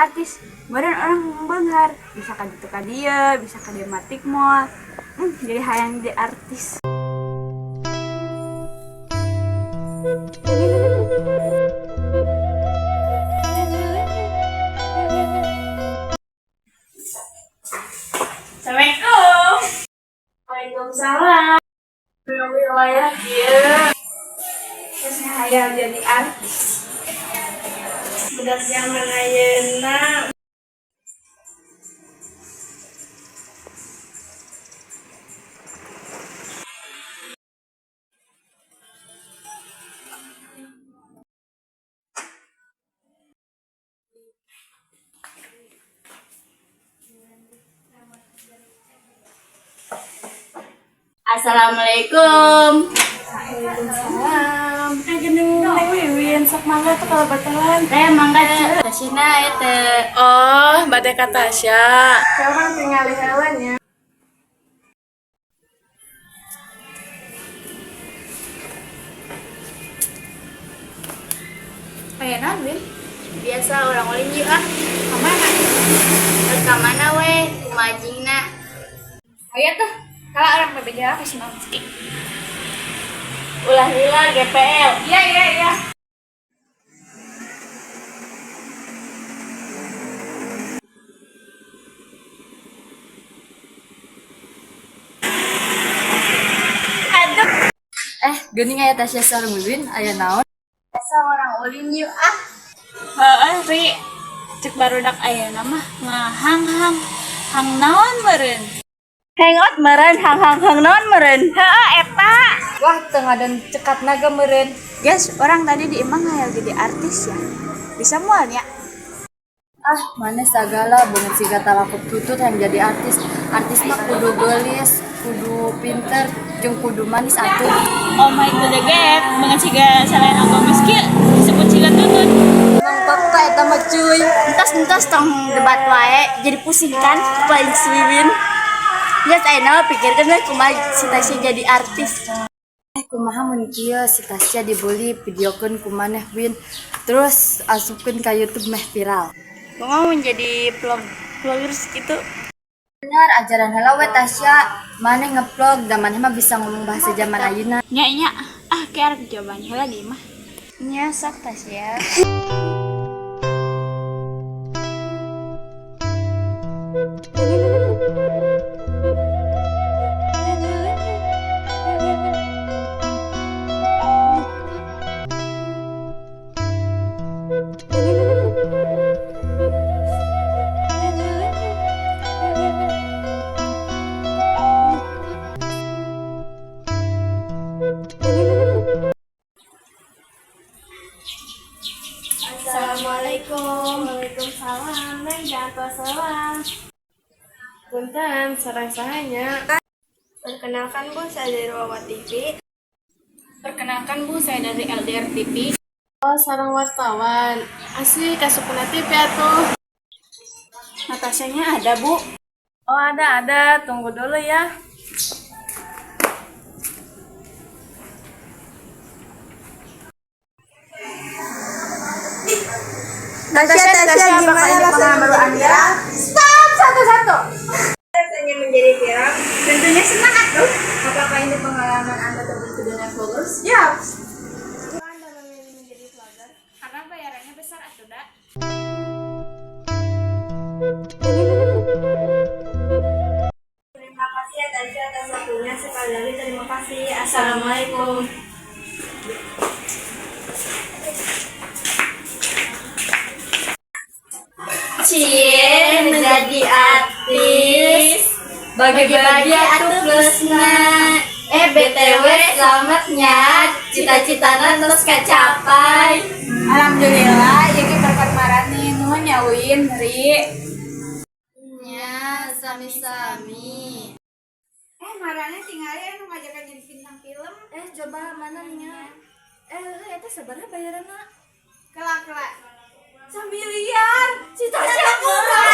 Artis, meureun urang beunghar, bisa ka ditu ka dieu, bisa ka Dematik Mall. Jadi hayang jadi artis. Assalamualaikum. Waalaikumsalam. Wilayah kieu. Terus hayang jadi artis. Budak zaman ayeuna. Assalamualaikum. Waalaikumsalam. Geuning Neng Wiwin, sok mangga tuh kalau batalan. Teh mangga Tasina eta. Oh, bade ka Tasya. Sekarang tinggal heula nya. Aya naon, Win? Biasa urang ulin yuk ah. Ka mana? Ka mana we? Kumajingna. Aya tuh. Kalau urang bebeja ka si Mamski. Ulah lila GPL. Iya. Aduh. Geuning aya Tasya sareng Wiwin, aya naon? Biasa urang ulin yuk ah. Heeh, Ri. Cek barudak ayeuna mah ngahang-hang. Hang naon meureun? Hangout meren hang hang hang naon meren. Heeh, eta. Wah, teu ngadan cekat naga meureun. Guys, urang tadi di imah hayang jadi artis ya. Bisa moal nya? Ah, maneh sagala beungeut siga talakup tutut hayang jadi artis. Artis mah kudu geulis, kudu pinter, jeung kudu manis atuh. Oh my god, get. Beungeut siga Selena Gomez kieu disebut siga tutut. Emang fakta eta mah cuy. Entos entos tong debat wae jadi pusing kan paling si Wiwin. Geus ayeuna mah pikirkeun we kumaha si Tasya jadi artis. Kumaha mun kieu si Tasya dibeli videokeun ku maneh Win, terus asupkeun ka YouTube meh viral. Kumaha mun jadi vloggers gitu. Bener, ajaran heula we Tasya, maneh ngevlog da maneh mah bisa ngomong bahasa zaman ayeuna. Nya nya, ah kayak arek jawaban heula di imah. Nya sok Tasya. Assalamualaikum. Waalaikumsalam. Neng jangan salam. Punten, sareng saha nya. Perkenalkan Bu, saya dari Wawa TV. Perkenalkan Bu, saya dari LDR TV. Oh, sareng wartawan. Asik, kasupna TV atuh. Natashanya ada, Bu. Oh, ada. Tunggu dulu ya. Tasya, Tasya, gimana rasanya baru Anda? Stop, satu-satu. Rasanya menjadi viral. Tentunya senang atuh. Apakah ini pengalaman Anda terbentuk dengan vloggers? Ya. Kenapa Anda memilih menjadi vlogger? Karena bayarannya besar atuh, da. Terima kasih ya Tasya atas waktunya. Sekali lagi terima kasih. Assalamualaikum. Cie menjadi artis. Bagi-bagi atuh plusna. BTW selamatnya cita-citana terus kacapai. Alhamdulillah, jadi berkat marani nuhun ya Win, Ri. Nya, sami-sami. Marane tinggalin anu ngajakan jadi bintang film. Coba mana nya? Eta sabaraha bayaranna? Kelak kelak. Sambiliar. Si Tasya murah.